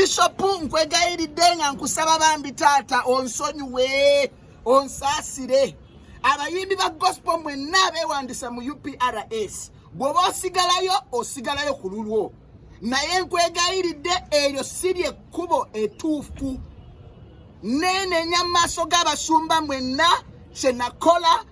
Bishop, nkwegayiridde nga nkusaba bambi taata onsonyiwe, onsaasire. Abayimbi ba gospel mwenna abeewandisa mu UPRS, bw'oba osigalayo, osigalayo ku lulwo, naye nkwegayiridde, eryo si lyekkubo etuufu. Neenenya mu maaso g'abasumba mwenna, kye nakola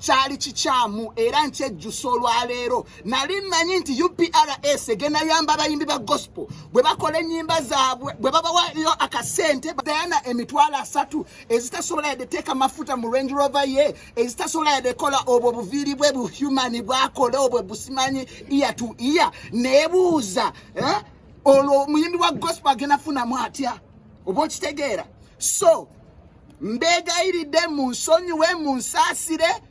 kyali kikyamu era nkyejjusa olwaleero. Nali mmanyi nti UPRS egenda yamba abayimbi ba gospel bwe bakola ennyimba zaabwe, bwe babawayo akasente. Diana 300,000 ezitasobola yadde teeka mafuta mu Range Rover ye, ezitasobola yadde kola obwo buviiri bwe bu human bwakola obwo busimanyi ear to ear, neebuuza, eh? Olwo omuyimbi wa gospel agenda funamu atya? Oba okitegeera? So mbeegayiridde, munsonyiwe, munsaasire.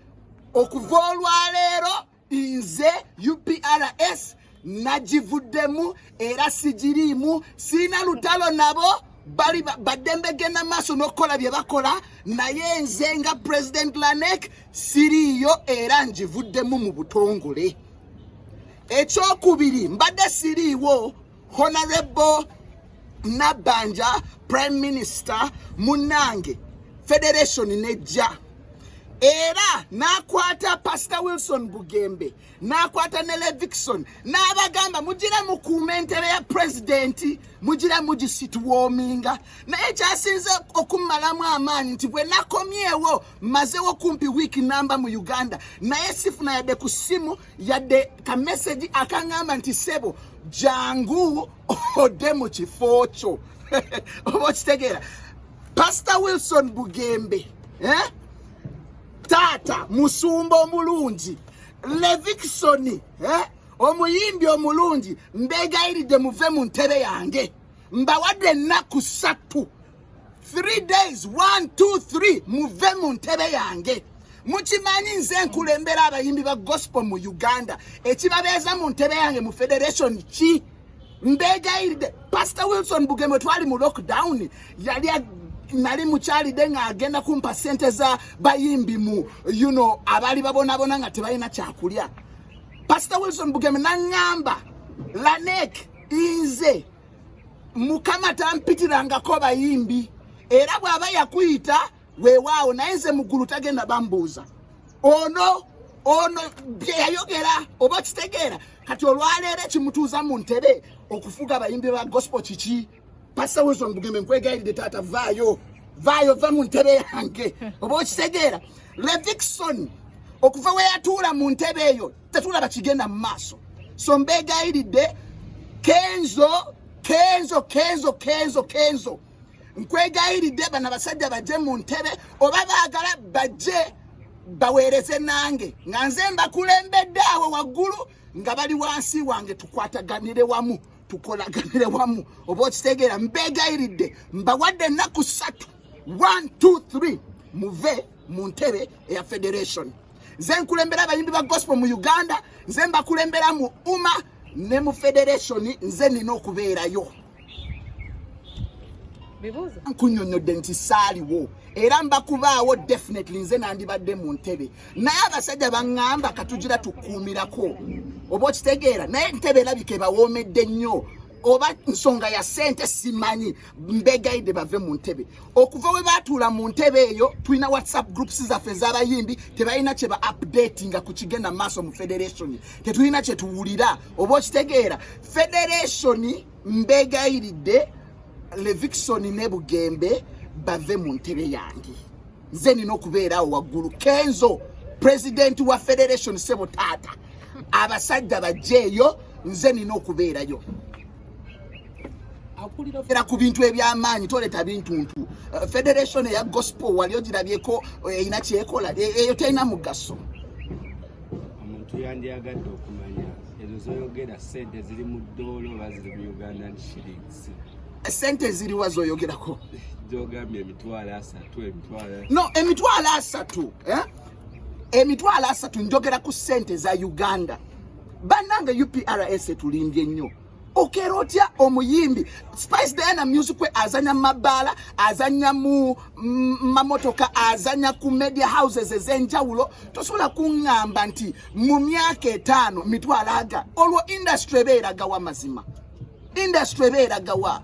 Okuva olwaleero nze UPRS nagivuddemu era sigiriimu, siina lutalo nabo, bali baddembe genda maaso n'okukola bye bakola, naye nze nga President Lanek siriiyo era ngivuddemu mu butongole. Ekyokubiri, mbadde siriiwo, Honorable Nabbanja, Prime Minister munnange, federation nejja era n'akwata Pastor Wilson Bugembe, n'akwata ne Levixone, n'abagamba mugira mukuuma entebe ya pulezidenti, mugira mugisituwoominga. Naye kyasinze okummalamu amaanyi nti bwe nakomyewo, mmazewo kumpi wiiki namba mu Uganda, naye sifuna yadde ku ssimu, yadde ka message akaŋŋamba nti, "Sebo, jangu odde mu kifo kyo." Oba okitegeera? Pastor Wilson Bugembe, eh? Taata musumba omulungi, Levixone, eh? Omuyimbi omulungi, mbegayiridde muve mu ntebe yange. Mbawadde ennaku 3, 3 days, 1 2 3, muve mu ntebe yange. Mukimanyi nze nkulembera abayimbi ba gospel mu Uganda. Ekibabeeza mu ntebe yange mu federation ki? Mbegayiridde. Pastor Wilson Bugembe, twali mu lockdown, yali nali mukyalidde ng'agenda kumpa sente za bayimbi mu abaali babonabona nga tebalina kyakulya. Pastor Wilson Bugembe naŋŋamba, "Lanek, nze Mukama tampitirangako bayimbi, era bw'aba yakuyita weewaawo, naye nze muggulu tagenda bambuuza." Ono bye yayogera, oba kitegeera? Kati olwaleero ekimutuuza mu ntebe okufuga abayimbi ba gospel kiki? Pastor Wilson Bugembe, nkwegayiridde taata, vaayo, vaayo, va mu ntebe yange. Oba okitegeera? Levixone okuva we yatuula mu ntebe eyo tetulaba kigenda mu maaso. So mbegayiridde, Kenzo, Kenzo, Kenzo, Kenzo, Kenzo, nkwegayiridde, bano abasajja bajje mu ntebe, oba baagala bajje baweereze nange nga nze mbakulembedde awo waggulu, nga bali wansi wange, tukwataganire wamu, tukolaganire wamu. Oba okitegeera? Mbegayiridde, mbawadde ennaku 3, 1 2 3, muve mu ntebe eya federation. Nze nkulembera abayimbi ba gospel mu Uganda, nze mbakulembera mu UMA ne mu federation, nze nina okubeerayo. Bibuuzo. Nkunyonyodde nti saaliwo era mbakubaawo, definitely nze nandibadde mu ntebe, naye abasajja baŋŋamba katugira tukuumirako. Oba okitegeera? Naye entebe erabika ebawoomedde nnyo, oba nsonga ya ssente simanyi. Mbegayidde bave mu ntebe. Okuva we baatuula mu ntebe eyo, tulina WhatsApp groups zaffe ez'abayimbi, tebalina kye ba updatinga ku kigenda maaso mu federation, tetulina kye tuwulira. Oba okitegeera? Federation, mbegayiridde, Levixone ne Bugembe bave mu ntebe yange, nze nina okubeera awo waggulu. Kenzo, president wa federation, sebo taata, abasajja bajjeeyo, nze nina okubeerayo. Akulira Era ku bintu ebyamaanyi toleeta bintuntu. Federation eya gospel wali ogirabyeko erina kyekola? Eyo terina mugaso. Omuntu yandyagadde okumanya, ezo zoyogera sente ziri mu ddoola oba ziri mu Ugandan shillings? Sente ziriwa zoyogerako? Gyogambye 300,000, emitwalo. No, 300,000, eh? 300,000 njogera ku sente za Uganda. Bannange, UPRS etulimbye nnyo. Okeera otya omuyimbi Spice Diana music we azanya mu mabaala, azanya mu mamotoka, azanya ku media houses ez'enjawulo? Tosobola kuŋŋamba nti mu myaka 5 mitwalo aga. Olwo industry eba eragawa? Mazima, industry eba eragawa?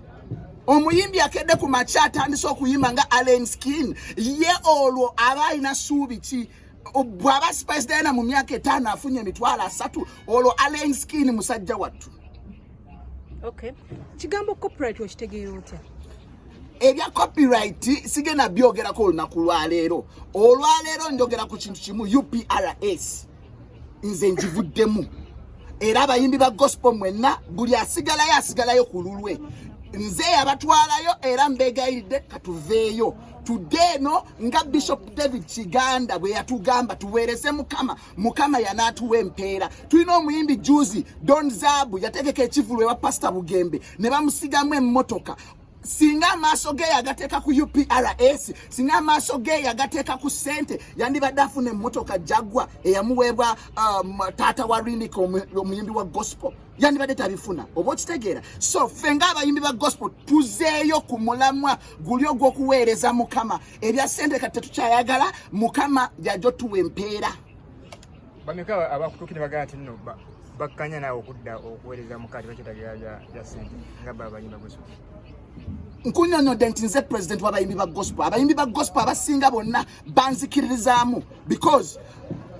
Omuyimbi akedde ku makya atandise okuyimba nga Alien Skin, ye olwo aba alina ssuubi ki? Bw'aba Spice Diana mu myaka 5 afunye 30,000, olwo Alien Skin musajja wattu. Okay, kigambo copyright okitegeera otya? Ebya copyright sigenda byogerako olunaku lwaleero. Olwaleero njogera ku kintu kimu, UPRS nze ngivuddemu, era abayimbi ba gospel mwenna buli asigalayo asigalayo ku lulwe. Nze yabatwalayo era mbegayiridde katuveeyo tudde eno nga Bishop David Kiganda bwe yatugamba tuweereze Mukama, Mukama yanaatuwa empeera. Tulina omuyimbi juzi Don Zabu yategeka ekivulu ewa Pasita Bugembe ne bamusigamu emmotoka. Singa amaaso ge yagateeka ku UPRS, singa amaaso ge yagateeka ku ssente, yandibadde afuna emmotoka Jaguar eyamuweebwa taata wa Rinika omuyimbi wa gospel, yandibadde tabifuna. Oba okitegeera? So ffe ng'abayimbi ba gospel tuzeeyo ku mulamwa guli ogw'okuweereza Mukama. Ebya ssente kati tetukyayagala, Mukama yajja otuwa empeera. Bameka abakutuukire bagamba nti nno bakkanya naawe okudda okuweereza Mukama, tebakyetaaga bya ssente nga bo abayimba gospel? Nkunyonyodde nti nze president w'abayimbi ba gospel. Abayimbi ba gospel abasinga bonna banzikiririzaamu because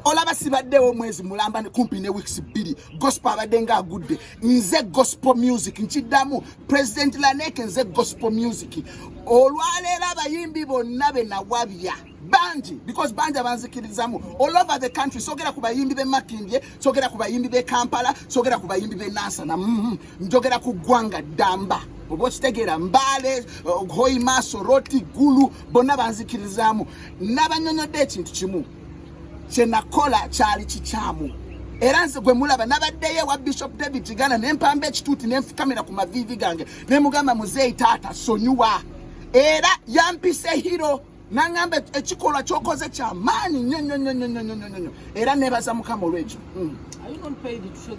olaba sibaddewo omwezi mulamba kumpi ne weeks 2, gospel abadde ng'agudde. Nze gospel music, nkiddamu, President Lanek, nze gospel music. Olwaleero abayimbi bonna be nawabya bangi because bangi abanzikirizamu all over the country. Sogera ku bayimbi b'e Makindye, sogera ku bayimbi b'e Kampala, sogera ku bayimbi b'e Nansana, njogera ku ggwanga ddamba. Oba okitegeera? Mbaale, Hoima, Soroti, Gulu, bonna banzikirizaamu. Nabanyonyodde ekintu kimu, kyenakola kyali kikyamu, era nze gwe mulaba nabaddeyo ewa Bishop David Kiganda nempamba ekituuti nenfukamira ku maviivi gange nemugamba, "Muzeeyi taata, sonyiwa." Era yampise hero naŋŋamba ekikolwa kyokoze kyamaanyi nnyo nnyo nnyo nnyo nnyo nnyo nnyo, era nebaza Mukama olwekyo. Are you not paid to show